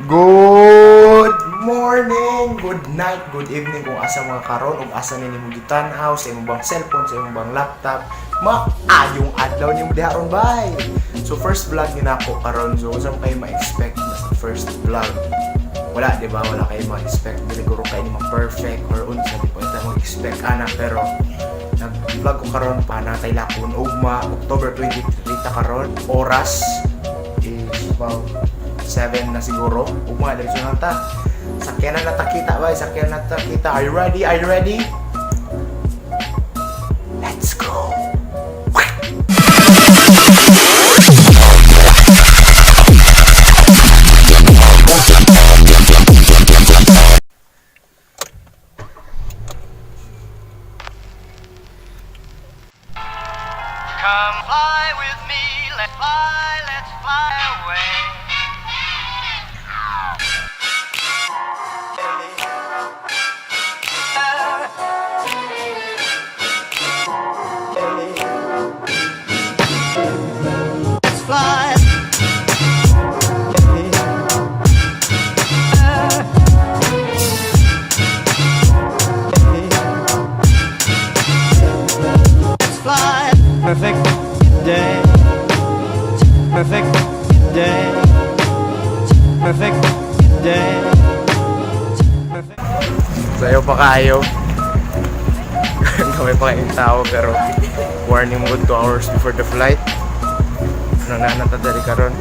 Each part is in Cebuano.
Good morning, good night, good evening kung asa mga karon ug asa ni nimo gitan-aw sa imong bang cellphone, sa imong bang laptop. Maayong adlaw nimo diha ron, bay. So first vlog ni nako karon, so unsa man kayo ma-expect basta first vlog? Wala, di ba? Wala kayo ma-expect. Dili guro kayo ni ma-perfect or unsa, di pa tayo mag-expect ana, pero nag-vlog ko karon pa na kay lakon ugma, October 23 ta karon. Oras is about 7 na siguro. Ugma, diretso na ta. Sakyanan na ta kita, bay. Sakyanan na ta kita. Are you ready? Are you ready? Let's go. Come fly with me, let's fly away. Let's fly. Let's fly. Perfect day. Perfect day. Perfect day. Perfect. Sayo pa kayo. Kami pa kayong tao, pero warning mo 2 hours before the flight. Ano na nata diri karon?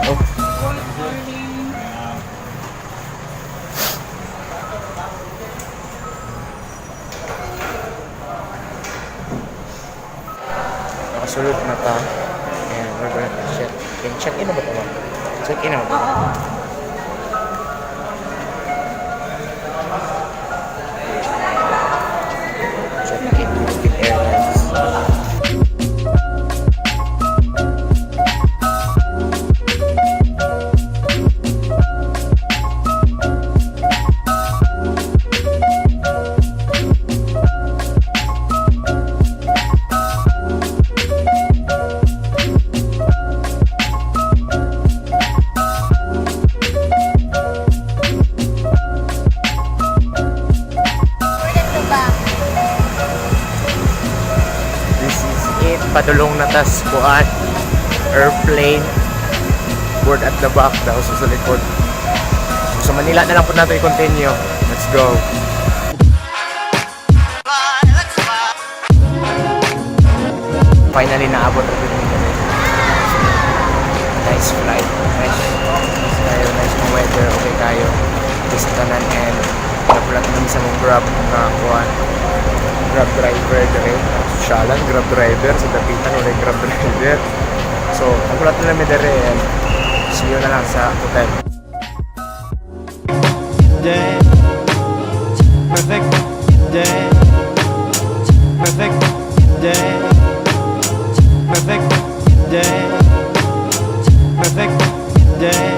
Oh. Nakasulod na ta. And we're gonna check in. Check in na ba ito, ma'am? Check in na ba ito? Check in Philippine Airlines. Ito ba? This is it. Padulong na tas kuan. Airplane. Board at the back daw, so sa likod. So, sa Manila na lang po natin i-continue. Let's go. Fly, let's fly. Finally, naabot na din kami. Nice flight. Nice. Nice kayo. Nice ng weather. Okay kayo. This tanan and napulat namin sa mong Grab nga kuan. Grab driver dire. Syalan, Grab driver. Sa dapitan, wala yung Grab driver. So, napulat na namin dire and see you na lang sa hotel. Day. Perfect day. Perfect day. Perfect day. Perfect day.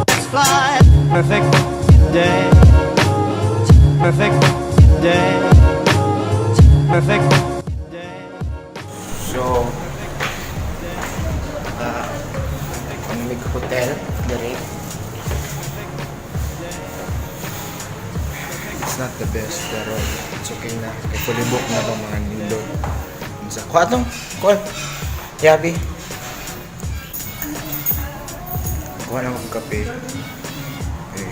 Let's fly. Let's fly. Perfect day. Perfect day. Perfect day. So, ang hotel, dire. It's not the best, pero it's okay na. Kay fully booked na bang mga nindot. Unsa? Kuha to. Kuha. Yabi. Kuha na akong kape. Eh,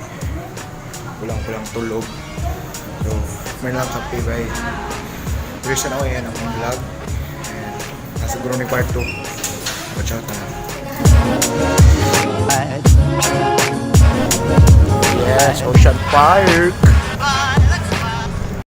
kulang-kulang tulog. So, may lang kape, bay. Reason ako yan akong vlog. And nasa siguro ni part 2. Watch out na lang. Yes, Ocean Park.